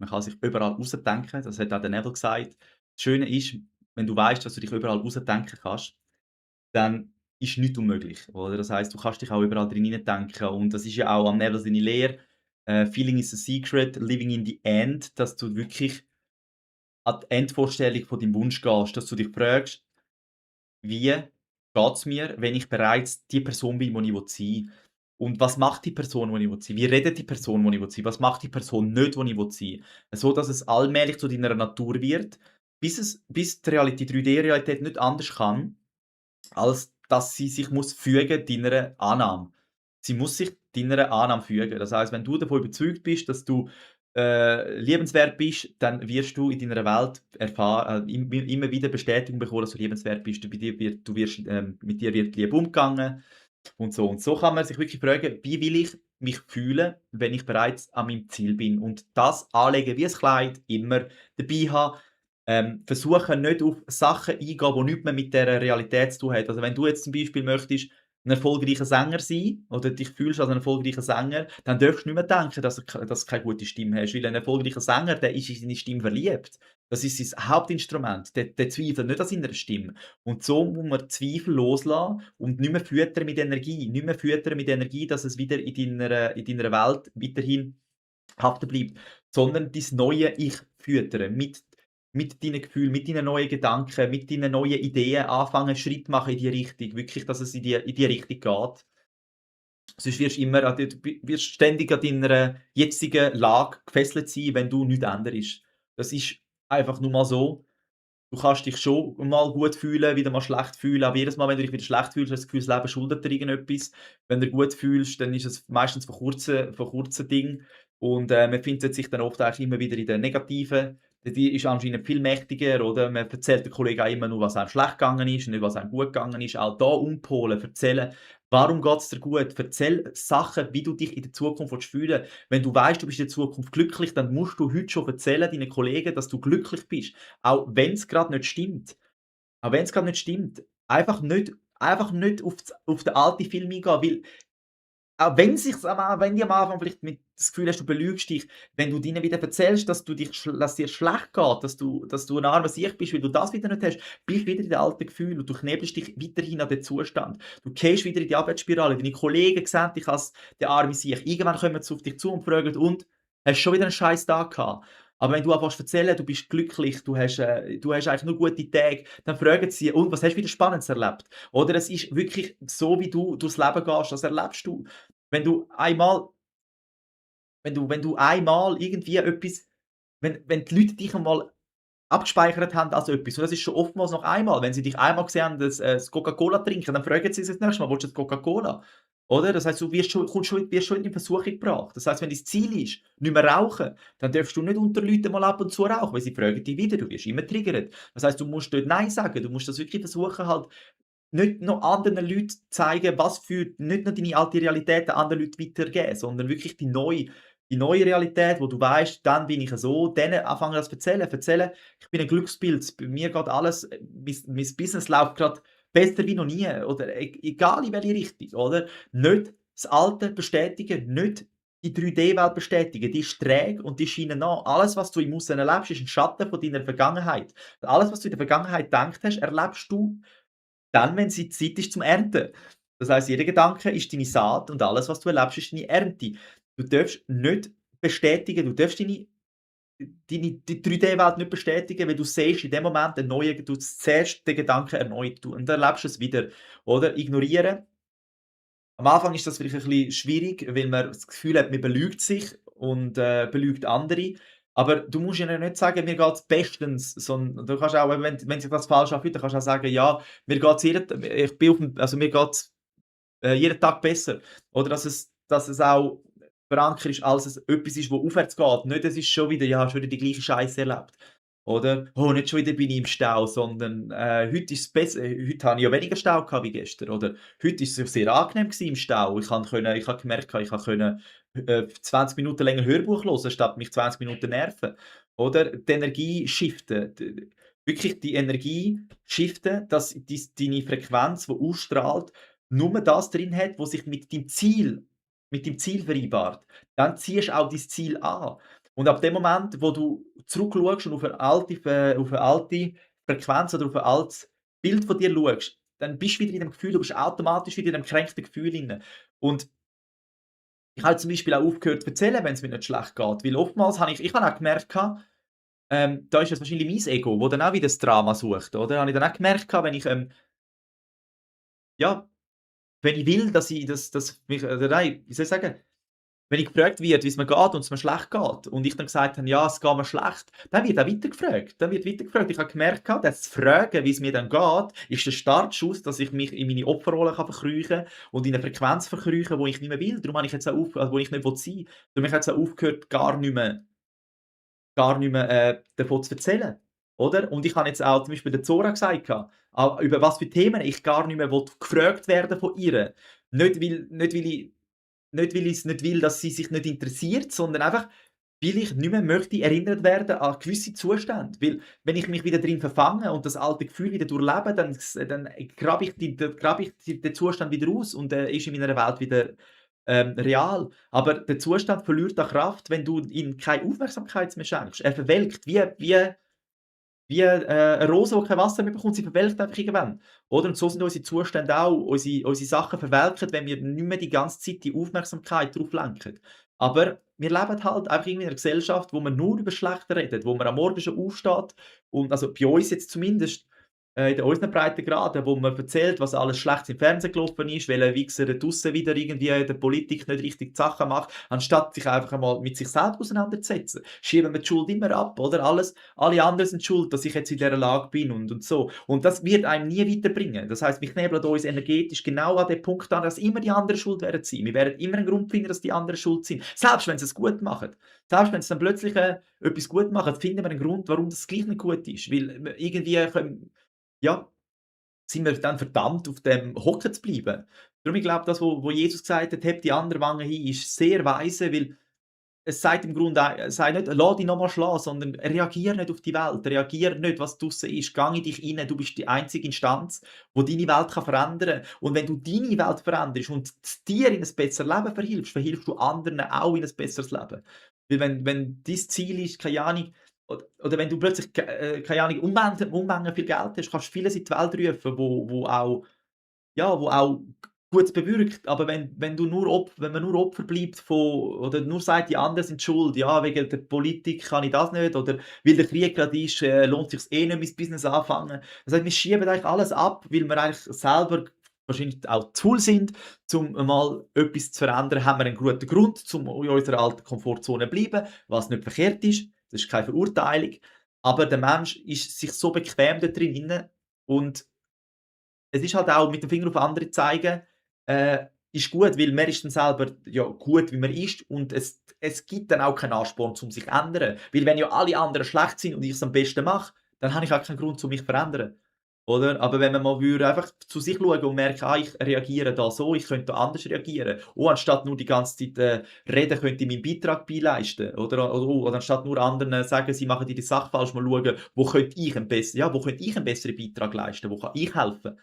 Man kann sich überall rausdenken, das hat auch der Neville gesagt. Das Schöne ist, wenn du weißt, dass du dich überall rausdenken kannst, dann ist nichts unmöglich, oder? Das heisst, du kannst dich auch überall drin hineindenken und das ist ja auch am Neville seine Lehre, „Feeling is the secret, living in the end“, dass du wirklich an die Endvorstellung von deinem Wunsch gehst, dass du dich fragst: „Wie geht's mir, wenn ich bereits die Person bin, die ich sein will? Und was macht die Person, die ich sein will? Wie redet die Person, die ich sein will? Was macht die Person nicht, die ich sein will?“ So, dass es allmählich zu deiner Natur wird, bis die 3D-Realität nicht anders kann, als dass sie sich muss fügen deiner Annahme. Sie muss sich deiner Annahme fügen. Das heisst, wenn du davon überzeugt bist, dass du, liebenswert bist, dann wirst du in deiner Welt immer wieder Bestätigung bekommen, dass du liebenswert bist. Du wirst, mit dir wird lieb umgegangen und so. Und so kann man sich wirklich fragen: „Wie will ich mich fühlen, wenn ich bereits an meinem Ziel bin?“ Und das anlegen wie ein Kleid, immer dabei haben. Versuchen nicht auf Sachen eingehen, die nichts mehr mit dieser Realität zu tun haben. Also, wenn du jetzt zum Beispiel möchtest 'n erfolgreicher Sänger sein oder dich fühlst als ein erfolgreicher Sänger, dann darfst du nicht mehr denken, dass du keine gute Stimme hast, weil ein erfolgreicher Sänger, der ist in seine Stimme verliebt. Das ist sein Hauptinstrument. Der zweifelt nicht an seiner Stimme. Und so muss man Zweifel loslassen und nicht mehr füttern mit Energie. Nicht mehr füttern mit Energie, dass es wieder in deiner Welt weiterhin haften bleibt, sondern dein neue Ich füttern mit deinen Gefühlen, mit deinen neuen Gedanken, mit deinen neuen Ideen anfangen, Schritt machen in die Richtung, wirklich, dass es in die Richtung geht. Sonst wirst du immer wirst ständig an deiner jetzigen Lage gefesselt sein, wenn du nichts änderst. Das ist einfach nur mal so. Du kannst dich schon mal gut fühlen, wieder mal schlecht fühlen, aber jedes Mal, wenn du dich wieder schlecht fühlst, hast du das Gefühl, das Leben schuldet dir irgendetwas. Wenn du gut fühlst, dann ist es meistens von kurzen Ding und, man findet sich dann oft eigentlich immer wieder in den negativen. Die ist anscheinend viel mächtiger, oder? Man erzählt den Kollegen auch immer nur, was einem schlecht gegangen ist, nicht was einem gut gegangen ist. Auch da umpolen, erzählen: „Warum geht's dir gut?“ Erzähl Sachen, wie du dich in der Zukunft fühlen willst. Wenn du weißt, du bist in der Zukunft glücklich, dann musst du heute schon erzählen deinen Kollegen, dass du glücklich bist. Auch wenn's grad nicht stimmt. Auch wenn's grad nicht stimmt. Einfach nicht auf den alten Film eingehen, weil auch wenn die am Anfang vielleicht mit das Gefühl hast, du belügst dich, wenn du denen wieder erzählst, dass dir schlecht geht, dass du 'n armer Siech bist, weil du das wieder nicht hast, bist du wieder in den alten Gefühlen und du knebelst dich weiterhin an den Zustand. Du gehst wieder in die Abwärtsspirale. Deine Kollegen sehen dich als der arme Siech. Irgendwann kommen sie auf dich zu und fragen: „Und, hast du schon wieder 'n scheiß Tag gehabt?“ Aber wenn du anfängst zu erzählen, du bist glücklich, du hast eigentlich nur gute Tage, dann fragen sie: „Und, was hast du wieder Spannendes erlebt?“ Oder es ist wirklich so, wie du durchs Leben gehst, das erlebst du. Wenn du einmal wenn du einmal irgendwie etwas wenn die Leute dich einmal abgespeichert haben als etwas, und das ist schon oftmals noch einmal, wenn sie dich einmal gesehen haben, das Coca-Cola trinken, dann fragen sie sich das nächste Mal: „Willst du jetzt Coca-Cola?“ Oder? Das heisst, du wirst schon in Versuchung gebracht. Das heisst, wenn dein Ziel ist, nicht mehr rauchen, dann darfst du nicht unter Leuten mal ab und zu rauchen, weil sie fragen dich wieder, du wirst immer triggert. Das heisst, du musst dort „Nein“ sagen. Du musst das wirklich versuchen halt nicht noch anderen Leuten zeigen, was für nicht nur deine alte Realität den anderen Leuten weitergeben, sondern wirklich die neue Realität, wo du weißt: „Dann bin ich so“, denen anfangen das erzählen: „Ich bin ein Glücksbild, bei mir geht alles mein Business läuft grad besser wie noch nie“, oder egal in welche Richtung, oder? Nicht das Alte bestätigen, nicht die 3D-Welt bestätigen, die ist träge und die scheinen nach. Alles, was du im Aussen erlebst, ist 'n Schatten von deiner Vergangenheit. Alles, was du in der Vergangenheit gedacht hast, erlebst du dann, wenn es Zeit ist zum Ernten. Das heisst, jeder Gedanke ist deine Saat und alles, was du erlebst, ist deine Ernte. Du darfst nicht bestätigen, du darfst die 3D-Welt nicht bestätigen, weil du siehst in dem Moment du siehst den Gedanken erneut und dann erlebst du es wieder, oder? Ignorieren. Am Anfang ist das vielleicht ein bisschen schwierig, weil man das Gefühl hat, man belügt sich und, belügt andere. Aber du musst ihnen nicht sagen: „Mir geht's bestens“, sondern du kannst auch, wenn sich das falsch anfühlt, dann kannst du auch sagen: „Ja, mir geht's, jeden Tag besser.“ Oder dass es auch verankert ist, als es etwas ist, wo aufwärts geht. Nicht, es ist schon wieder ja, schon wieder die gleiche Scheiße erlebt. Oder: „Oh, nicht schon wieder bin ich im Stau“, sondern, „Heute ist es besser heute habe ich ja weniger Stau gehabt wie gestern“, oder „Heute ist es sehr angenehm gewesen im Stau. Ich habe gemerkt, ich konnte, 20 Minuten länger Hörbuch hören, statt mich 20 Minuten nerven.“ Oder die Energie shiften, wirklich die Energie shiften, dass deine Frequenz, die ausstrahlt, nur das drin hat, was sich mit dem Ziel vereinbart. Dann ziehst du auch dein Ziel an. Und ab dem Moment, wo du zurückschaust und auf 'ne alte Frequenz oder auf ein altes Bild von dir schaust, dann bist du wieder in dem Gefühl, du bist automatisch wieder in dem gekränkten Gefühl drin. Und ich habe zum Beispiel auch aufgehört zu erzählen, wenn's mir nicht schlecht geht, weil oftmals habe auch gemerkt gehabt, da ist es wahrscheinlich mein Ego, wo dann auch wieder das Drama sucht, oder? Habe ich dann auch gemerkt gehabt, wenn ich, ja, wenn ich will, dass mich oder nein, wie soll ich sagen, wenn ich gefragt werde, wie's mir geht und es mir schlecht geht und ich dann gesagt habe: „Ja, es geht mir schlecht“, dann wird auch weitergefragt. Dann wird weitergefragt. Ich habe gemerkt gehabt, das zu fragen, wie's mir dann geht, ist der Startschuss, dass ich mich in meine Opferrolle verkriechen kann und in 'ne Frequenz verkriechen, wo ich nicht mehr will. Darum habe ich jetzt auch wo ich nicht sein will. Darum habe ich jetzt auch aufgehört, gar nicht mehr, davon zu erzählen, oder? Und ich habe jetzt auch zum Beispiel der Zora gesagt gehabt, über was für Themen ich gar nicht mehr gefragt werden von ihr. Nicht, weil ich's nicht will, dass sie sich nicht interessiert, sondern einfach, weil ich nicht mehr möchte erinnert werden an gewisse Zustände. Weil, wenn ich mich wieder drin verfange und das alte Gefühl wieder durchlebe, dann grabe ich den Zustand wieder aus und er ist in meiner Welt wieder, real. Aber der Zustand verliert an Kraft, wenn du ihm keine Aufmerksamkeit mehr schenkst. Er verwelkt wie 'ne Rose, die kein Wasser mehr bekommt, sie verwelkt einfach irgendwann, oder? Und so sind unsere Zustände auch. Unsere Sachen verwelken, wenn wir nicht mehr die ganze Zeit die Aufmerksamkeit drauf lenken. Aber wir leben halt einfach irgendwie in einer Gesellschaft, wo man nur über das Schlechte redet, wo man am Morgen schon aufsteht und also bei uns jetzt zumindest, in unseren Breitengraden, wo man erzählt, was alles Schlechtes im Fernsehen gelaufen ist, welcher Wichser da draussen wieder irgendwie in der Politik nicht richtig die Sachen macht, anstatt sich einfach einmal mit sich selbst auseinanderzusetzen. Schieben wir die Schuld immer ab, oder? Alle anderen sind schuld, dass ich jetzt in dieser Lage bin und so. Und das wird einem nie weiterbringen. Das heisst, wir knebeln uns energetisch genau an den Punkt an, dass immer die anderen schuld werden sein. Wir werden immer einen Grund finden, dass die anderen schuld sind. Selbst wenn sie es gut machen. Selbst wenn sie dann plötzlich etwas gut machen, finden wir einen Grund, warum das gleich nicht gut ist. Weil irgendwie können, ja, sind wir dann verdammt, auf dem hocken zu bleiben. Darum, ich glaube, das, wo Jesus gesagt hat: „Hebt die andere Wange hin“, ist sehr weise, weil es sagt im Grunde sagt nicht: „Lass dich noch mal schlagen“, sondern reagiere nicht auf die Welt, reagiere nicht, was draussen ist. Geh in dich rein, du bist die einzige Instanz, die deine Welt verändern kann. Und wenn du deine Welt veränderst und dir in ein besseres Leben verhilfst, verhilfst du anderen auch in ein besseres Leben. Weil wenn dein Ziel ist, keine Ahnung, oder wenn du plötzlich, keine Ahnung, Unmengen viel Geld hast, kannst du vieles in die Welt rufen, wo auch Gutes bewirkt. Aber wenn man nur Opfer bleibt von oder nur sagt, die anderen sind schuld, ja, wegen der Politik kann ich das nicht oder weil der Krieg grad ist, lohnt sich's eh nicht, mein Business anfangen. Das heißt, wir schieben eigentlich alles ab, weil wir eigentlich selber wahrscheinlich auch zu faul sind, um mal etwas zu verändern, haben wir einen guten Grund, um in unserer alten Komfortzone zu bleiben, was nicht verkehrt ist. Das ist keine Verurteilung. Aber der Mensch ist sich so bequem da drin und es ist halt auch mit dem Finger auf andere zeigen, ist gut, weil man ist dann selber, ja, gut, wie man ist und es gibt dann auch keinen Ansporn, um sich zu ändern. Weil wenn ja alle anderen schlecht sind und ich es am besten mache, dann habe ich auch keinen Grund, um mich zu verändern, oder? Aber wenn man mal würde einfach zu sich schauen und merken: „Ah, ich reagiere da so, ich könnte da anders reagieren. Oh, anstatt nur die ganze Zeit, reden, könnte ich meinen Beitrag beileisten“, oder anstatt nur anderen sagen, sie machen die Sache falsch, mal schauen, wo könnte ich einen besseren Beitrag leisten, wo kann ich helfen?